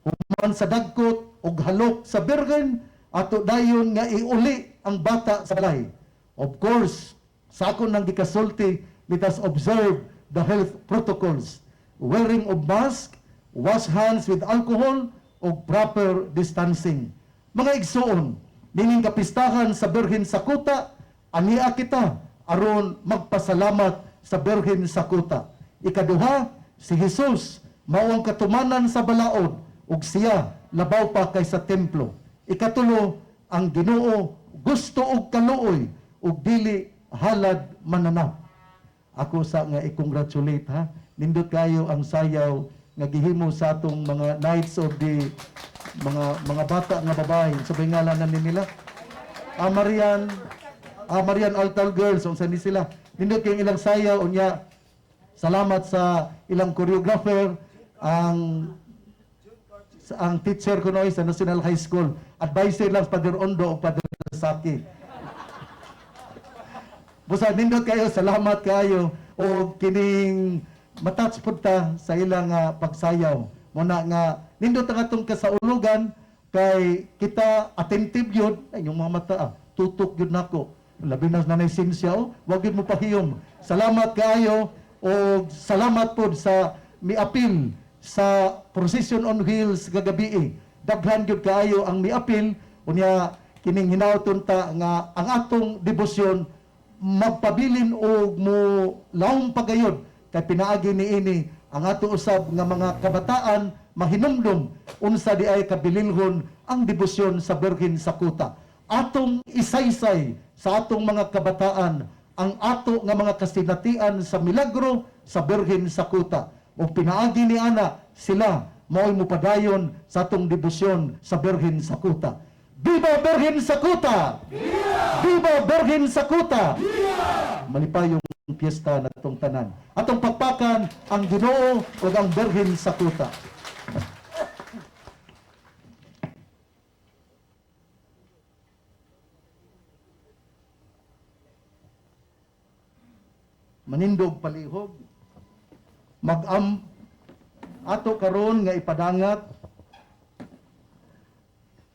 Human sa dagkot og halok sa Birhen, ato dayon nga iuli ang bata sa balay. Of course, sa ako nang gikasulti, let us observe the health protocols. Wearing of mask, wash hands with alcohol, o proper distancing. Mga igsuon, nining kapistahan sa Birhen sa Kuta, ania kita aron magpasalamat sa Birhen sa Kuta. Ikaduha, si Jesus mao ang katumanan sa balaod ug siya labaw pa kaysa templo. Ikatulo, ang Ginoo gusto og kaluoy ug dili halad mananap. Ako sa nga i-congratulate ha. Nindot kayo ang sayaw nga gihimo sa atong mga Knights of the mga bata nga babae. Sa so, ngalan na ni nila? Marian Altal Girls, unsa ni sila. Nindot kay ilang sayaw unya. Salamat sa ilang choreographer, ang teacher ko noy sa National High School. Advisor lang sa Padre Ondo o Padre Saki. Busa nindot kayo, salamat kayo o kining matouch pud ta sa ilang pagsayaw. Muna nga nindot ang atong kasaulugan kay kita attentive yun, ay, yung mga mata tutok yun nako. Labi na nanay Cynthia, oh, wag yun mo pahiyom. Salamat kaayo o salamat pod sa miapil sa Procession on Wheels gagabi. Daghan gyud kaayo ang miapil, unya kining hinauton ta nga ang atong debosyon magpabilin og mo laom pagayod kay pinaagi niini ang ato usab nga mga kabataan mahinumdum unsa di ay kabililhon ang debosyon sa Birhen sa Kuta. Atong isaysay sa atong mga kabataan ang ato nga mga kasinatian sa milagro sa Birhen sa Kuta. Ug pinaagi ni ana sila mao'y mopadayon sa atong debosyon sa Birhen sa Kuta. Viva Birhen sa Kuta! Viva Birhen sa Kuta! Malipayong piyesta na itong tanan. Atong pagpakan ang Ginoo ug ang Birhen sa Kuta. Manindog palihog, mag-am ato karon nga ipadangat,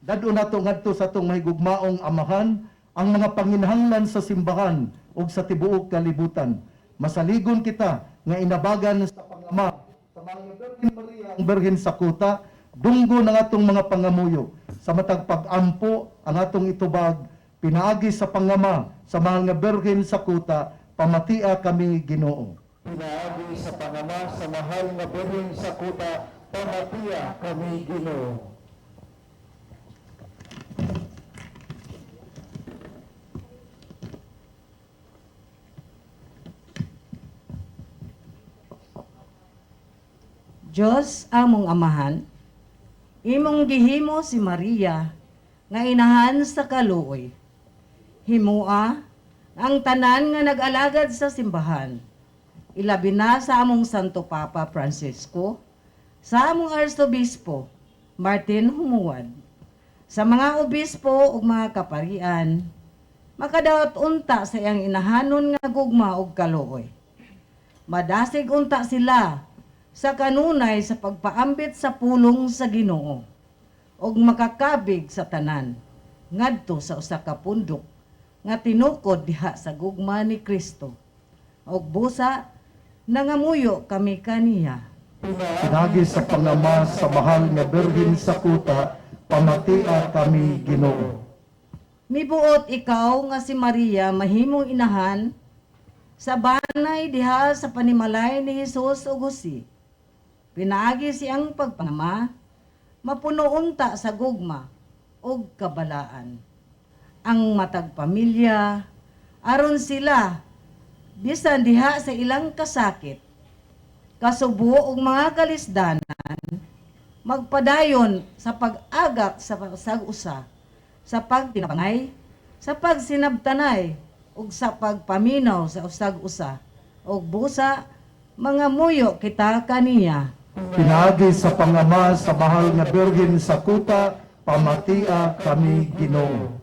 dadon nato ngadto sa atong mahigugmaong amahan ang mga panginahanglan sa simbahan ug sa tibuok kalibutan. Masaligon kita nga inabagan sa pangama sa mga Birhen Maria ang Birhen sa Kuta, dunggo ng atong mga pangamuyo. Sa matag pag-ampo ang atong itubag pinaagi sa pangama sa mahal nga Birhen sa Kuta, pamatia kami Ginoo. Pinaagi sa pangama sa mahal nga Birhen sa Kuta, pamatia kami Ginoo. Diyos among amahan, imong gihimo si Maria nga inahan sa kaluoy. Himua ang tanan nga nag-alagad sa simbahan. Ilabi na sa among Santo Papa Francisco, sa among Arsobispo Martin Humuad, sa mga obispo ug mga kaparian, makadawat unta sa iyang inahanon nga gugma ug kaluoy. Madasig unta sila sa kanunay sa pagpaambit sa pulong sa Ginoo ug makakabig sa tanan ngadto sa usa ka pundok nga tinukod diha sa gugma ni Kristo. Ug busa Nangamuyo kami kaniya. Pinaagi sa pangama sa mahal nga Birhen sa kuta, pamatia kami Ginoo. Mibuot ikaw nga si Maria mahimong inahan sa banay diha sa panimalay ni Hesus ug Jose. Pinaagi siyang pagpangama, mapuno unta sa gugma ug kabalaan. Ang matag pamilya aron sila bisan diha sa ilang kasakit, kasubo ug mga kalisdanan, magpadayon sa pag-agak sa sag-usa, sa pagtinabangay, sa pagsinabtanay, ug sa pagpaminaw sa usag-usa, ug busa mga muyo kita kaniya. Pinaagi sa pangama sa mahal nga Birhen sa kuta, pamatia kami Ginoo.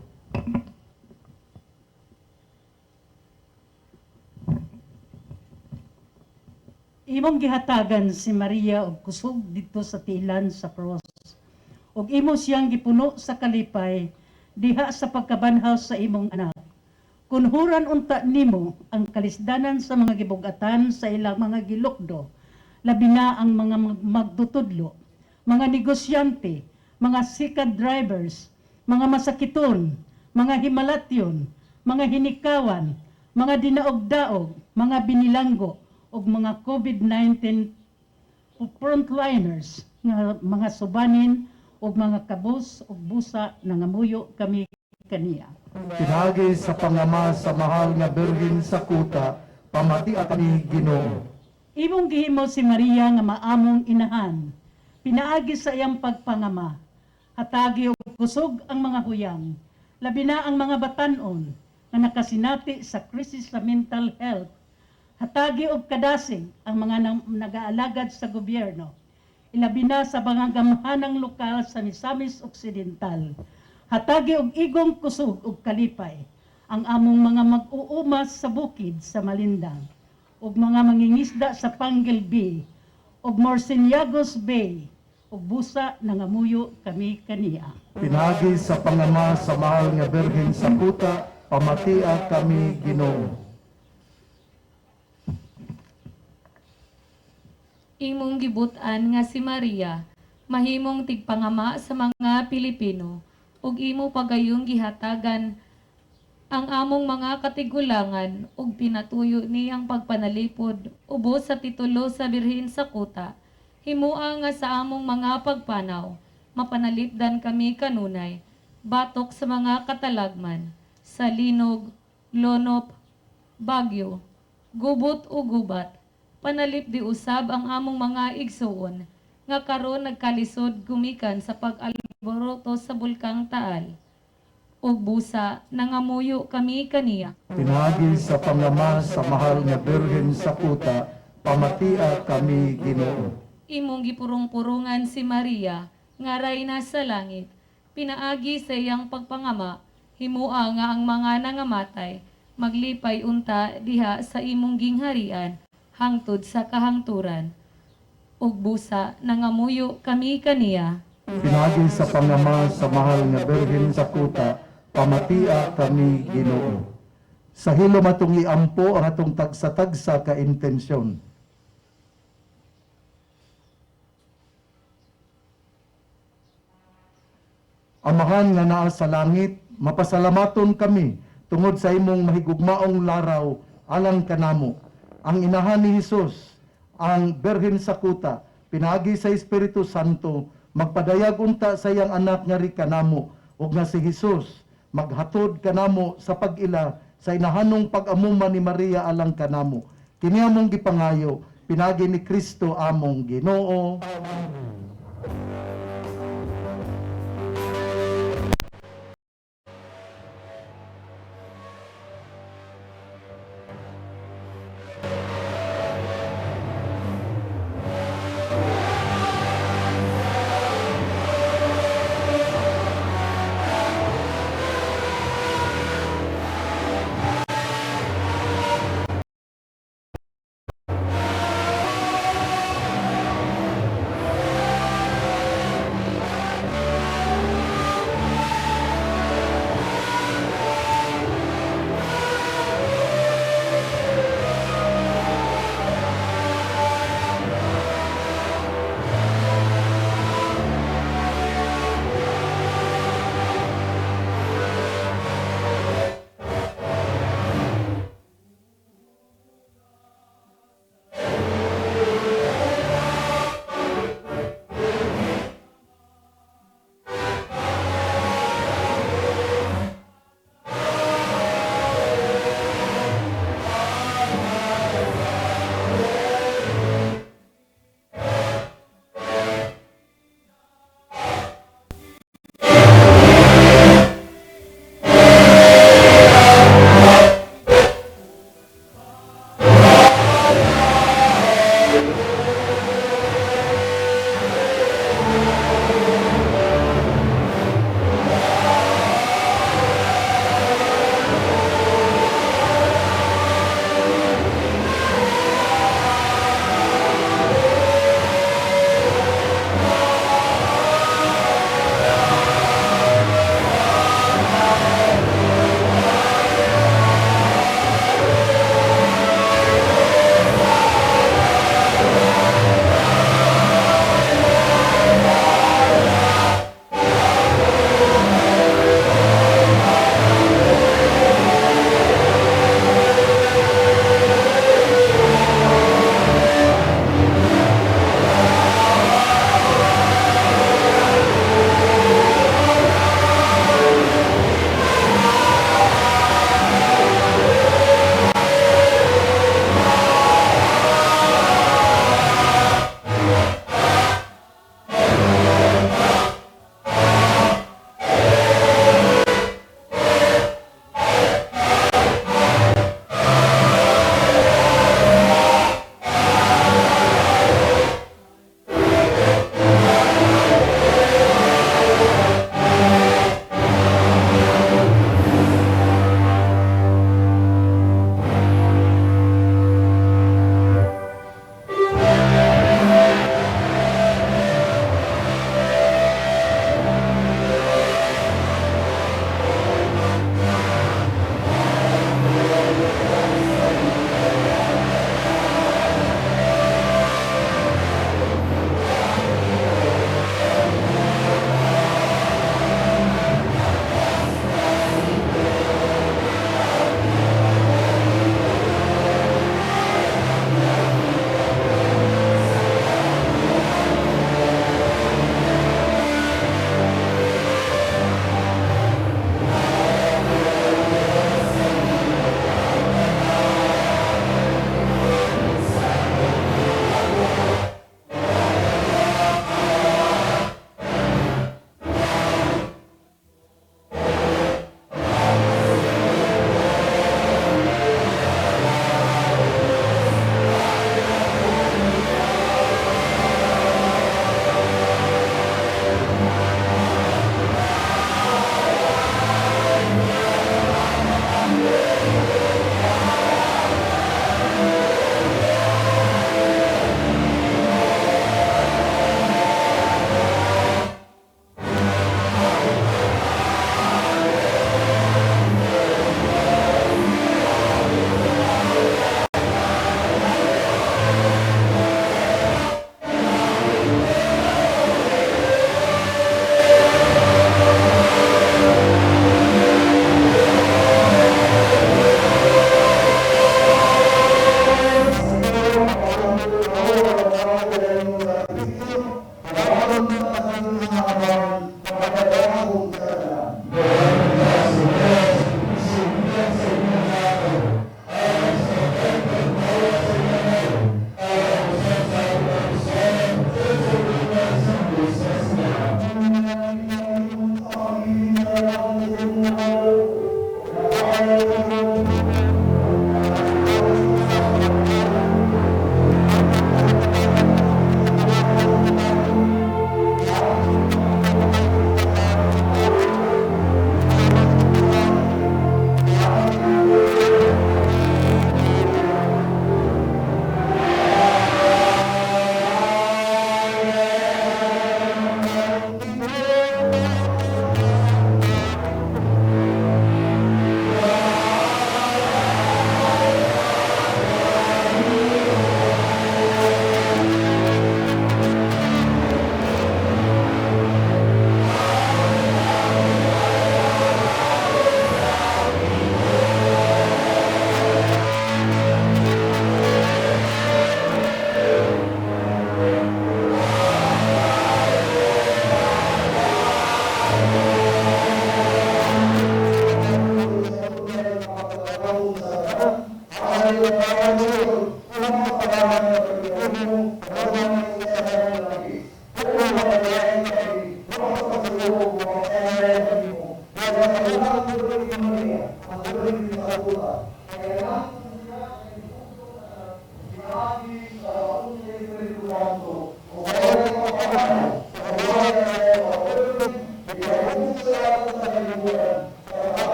Imong gihatagan si Maria og kusog didto sa tiilan sa cross. Ug imo siyang gipuno sa kalipay diha sa pagkabanhaw sa imong anak. Kunhuran unta nimo ang kalisdanan sa mga gibugatan sa ilang mga gilukdo, labi na ang mga magtutudlo, mga negosyante, mga sikat drivers, mga masakiton, mga himalatyon, mga hinikawan, mga dinaog-daog, mga binilanggo, ug mga COVID-19 frontliners nga mga subanin ug mga kabus ug busa, nangamuyo kami kaniya. Pinaagi sa pangama sa mahal nga Birhen sa kuta, pamatia kami Ginoo. Imong gihimo si Maria nga maamong inahan, pinaagi sa iyang pagpangama. Hatagi og kusog ang mga huyang, labi na ang mga batan-on nga nakasinati sa krisis sa mental health. Hatagi og kadasig ang mga nagaalagad sa gobyerno, ilabi na sa mga gamhanang lokal sa Misamis Occidental. Hatagi og igong kusog ug kalipay ang among mga mag-uumas sa bukid sa Malindang ug mga mangingisda sa Panguil Bay ug Morciniagos Bay, ug busa nangamuyo kami kaniya. Pinaagi sa pangama sa mahal nga Birhen sa kuta, pamatia kami Ginoo. Imong gibut-an nga si Maria mahimong tigpangama sa mga Pilipino ug imo pagayong gihatagan ang among mga katigulangan ug pinatuyo niyang pagpanalipod ubos sa titulo sa Birhen sa Kuta. Himua nga sa among mga pagpanaw mapanalipdan kami kanunay batok sa mga katalagman sa linog, lonop, bagyo, gubot o gubat. Panalipdi usab ang among mga igsuon nga karon nagkalisod gumikan sa pag-alboroto sa Bulkang Taal. Ug busa nangamuyo kami kaniya. Pinaagi sa pangama sa mahal nga Birhen sa kuta, pamatia kami Ginoo. Imong gipurong-purungan si Maria nga rayna sa langit. Pinaagi sa iyang pagpangama, himua nga ang mga nangamatay maglipay unta diha sa imong gingharian hangtod sa kahangturan. Ug busa nangamuyo kami kaniya. Pinaagi sa pangama sa mahal nga Birhen sa kuta, pamatia kami Ginoo. Sa hilom atong iampo ang atong tagsa-tagsa ka intensyon. Amahan nga naa sa langit, mapasalamaton kami tungod sa imong mahigugmaong laraw alang kanamo. Ang inahan ni Hesus, ang Birhen sa kuta, pinaagi sa Espiritu Santo, magpadayag unta sa iyang anak nga ri kanamo ug nga si Hesus maghatod kanamo sa pag-ila sa inahanong pag-amuma ni Maria alang kanamo. Kini among gipangayo pinaagi ni Kristo among Ginoo.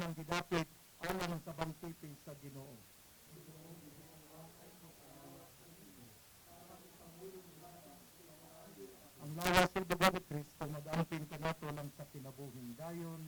nang gidapit alang sa bangkete sa Ginoo. Ang lawas ug dugo ni Kristo mag-amping kanato lang sa kinabuhing dayon.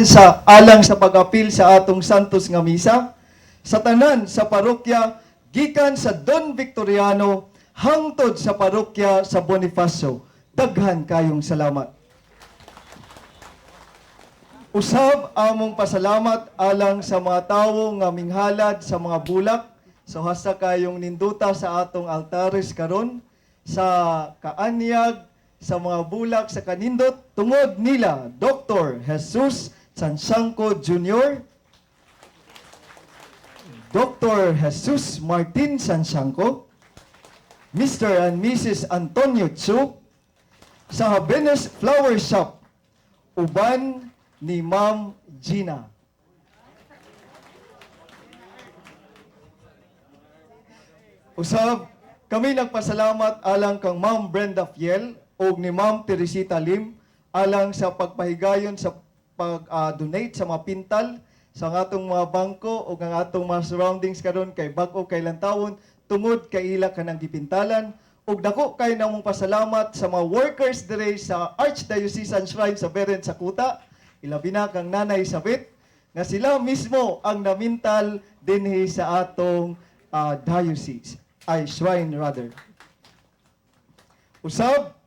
Sa alang sa pag-apil sa atong Santos nga Misa sa tanan sa parokya gikan sa Don Victoriano hangtod sa parokya sa Bonifacio. Daghan kayong salamat. Usab among pasalamat alang sa mga tawo nga minghalad sa mga bulak. So hasta kayong ninduta sa atong altares karon sa kaanyag sa mga bulak sa kanindot tungod nila Dr. Jesus Sansangco Jr., Dr. Jesus Martin Sansangco, Mr. and Mrs. Antonio Chu, sa Habenes Flower Shop, uban ni Ma'am Gina. Usab, kami nagpasalamat alang kang Ma'am Brenda Fiel ug ni Ma'am Teresita Lim alang sa pagpahigayon sa pag-donate sa mga pintal sa atong mga bangko ug ang atong mga surroundings karon kay bag-o kay lantawon tungod kay ila kanang gipintalan. Ug dako kay namong pasalamat sa mga workers dire sa Archdiocesan Shrine sa Beren sa Kuta, ilabi na kang Nanay Sabit, nga sila mismo ang namintal dinhi sa atong diocese, ay shrine rather. Usab,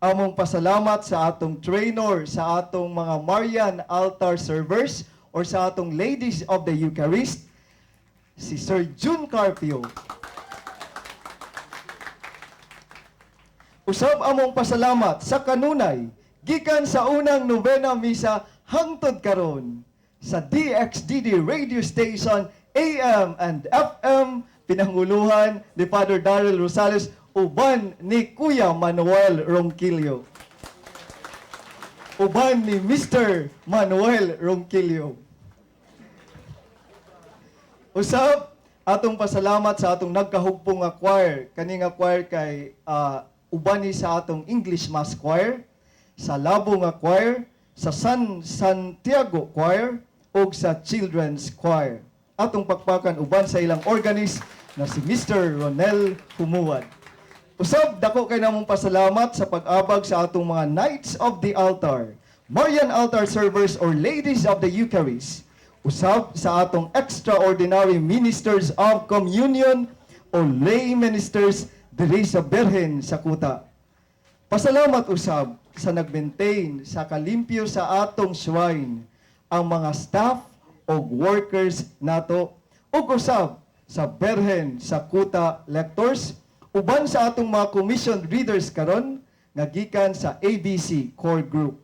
among pasalamat sa atong trainer, sa atong mga Marian altar servers, or sa atong Ladies of the Eucharist, si Sir June Carpio. Usab among pasalamat sa kanunay, gikan sa unang novena misa hangtod karon sa DXDD Radio Station AM and FM, pinanguluhan ni Father Daryl Rosales uban ni Kuya Manuel Ronquillo. Uban ni Mr. Manuel Ronquillo. Usab, atong pasalamat sa atong nagkahugpong nga choir. Kani nga choir kay uban ni sa atong English Mass Choir, sa Labo nga choir, sa San Santiago Choir, ug sa Children's Choir. Atong pakpakan uban sa ilang organist na si Mr. Ronel Humuad. Usab, dako kay namong pasalamat sa pag-abag sa atong mga Knights of the Altar, Marian Altar Servers or Ladies of the Eucharist. Usab sa atong extraordinary ministers of communion o lay ministers diri sa Berhen sa Kuta. Pasalamat usab sa nag-maintain sa kalimpyo sa atong shrine, ang mga staff o workers nato, ug usab sa Berhen sa Kuta lectors uban sa atong mga commissioned readers karon nga gikan sa ABC Core Group.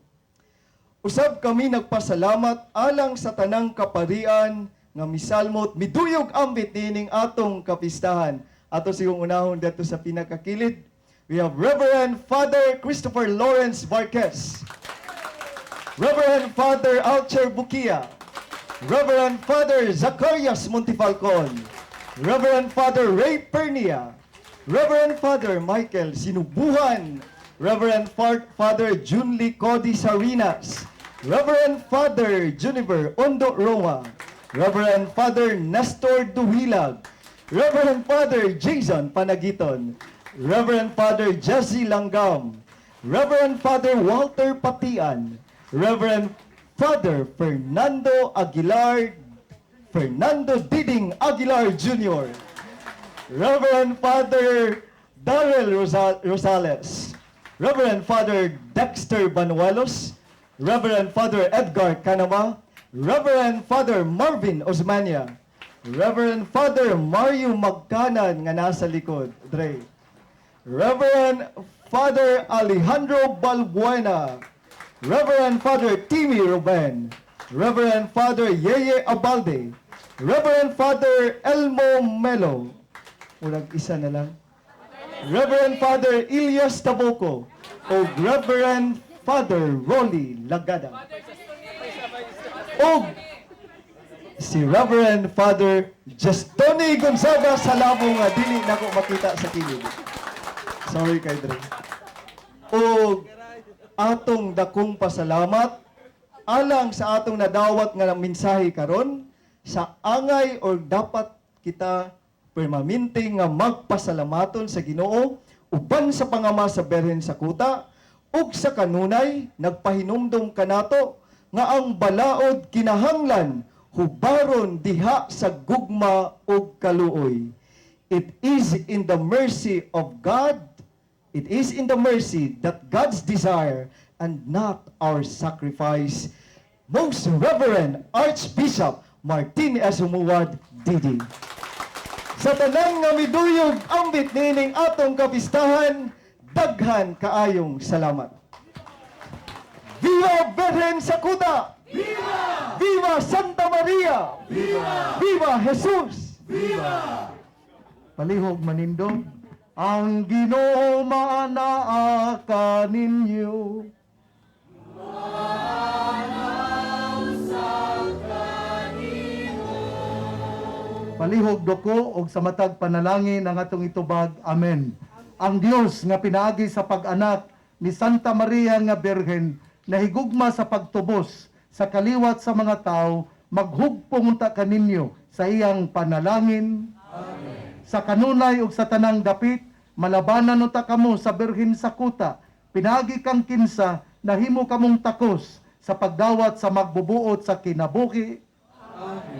Usab kami nagpasalamat alang sa tanang kaparian nga misalmot miduyog ambit nining atong kapistahan. Ato sigong unahon dito sa pinakakilid. We have Reverend Father Christopher Lawrence Marquez, Reverend Father Alcher Bukia, Reverend Father Zacarias Montefalcon, Reverend Father Ray Pernia, Reverend Father Michael Sinubuhan, Reverend Father Junli Cody Sarinas, Reverend Father Juniper Ondo Roma, Reverend Father Nestor Duhilag, Reverend Father Jason Panagiton, Reverend Father Jesse Langgam, Reverend Father Walter Patian, Reverend Father Fernando Aguilar, Fernando Diding Aguilar Jr., Reverend Father Darrell Rosales, Reverend Father Dexter Banuelos, Reverend Father Edgar Canama, Reverend Father Marvin Osmania, Reverend Father Mario Magkanan nga nasa likod, Dre. Reverend Father Alejandro Balbuena, Reverend Father Timmy Ruben, Reverend Father Yeye Abalde, Reverend Father Elmo Melo, murag isa na lang, Reverend Father Elias Taboco, o Reverend Father Rolly Lagada. O si Reverend Father Justoni Gonzaga Salamo nga dili nako makita sa kilid. Sorry kay Dre. O atong dakong pasalamat alang sa atong nadawat nga mensahe karon sa angay or dapat kita permanente nga magpasalamaton sa Ginoo uban sa pangama sa Berhen sa Kuta ug sa kanunay nagpahinumdom kanato nga ang balaod kinahanglan hubaron diha sa gugma ug kaluoy. It is in the mercy of God. It is in the mercy that God's desire and not our sacrifice. Most Reverend Archbishop Martin S. Jumoad, DD. Sa tanan nga miduyog ambit nining atong kapistahan, daghan kaayong salamat. Viva Berhen sa Kuta! Viva! Viva Santa Maria! Viva! Viva Jesus! Palihog manindog. Ang Ginoo maanaa kaninyo. Palihog doko og sa matag panalangin ang atong itubag. Amen. Ang Dios nga pinaagi sa pag-anak ni Santa Maria nga Birhen nahigugma sa pagtubos sa kaliwat sa mga tao, maghugpong unta kaninyo sa iyang panalangin. Sa kanunay ug sa tanang dapit, malabanan unta kamo sa Birhen sa Kuta. Pinaagi kang kinsa, nahimo kamong takos sa pagdawat sa magbubuot sa kinabuhi.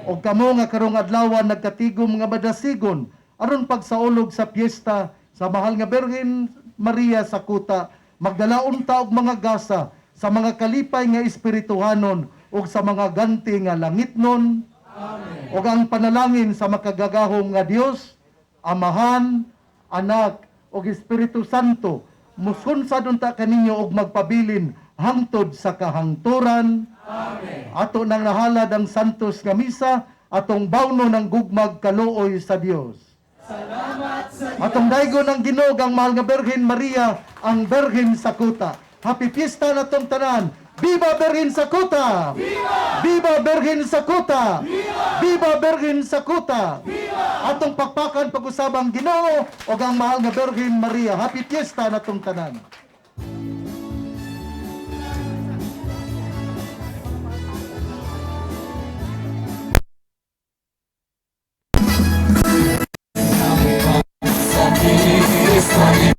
Og kamo nga karong adlaw nagkatigom nga madasigon aron pagsaulog sa piyesta sa mahal nga Birhen Maria sa Kuta, magdala unta og mga gasa sa mga kalipay nga espirituhanon ug sa mga ganti nga langitnon. Amen. Ug ang panalangin sa makagagahom nga Dios, Amahan, Anak ug Espiritu Santo, musunsad unta kaninyo og magpabilin hangtod sa kahangturan. Amen. Ato nang nahalad ang santos nga misa, atong bawno ng gugmag kaluoy sa Dios. Salamat sa Atong daygon ang Ginoo ang mahal nga Birhen Maria, ang Birhen sa Kuta. Happy Fiesta natong tanan. Viva Birhen sa Kuta! Viva! Viva Birhen sa Kuta! Viva! Viva Birhen sa Kuta! Viva! Atong pakpakan pag-usabang Ginoo ug ang mahal nga Birhen Maria. Happy Fiesta natong tanan. Sa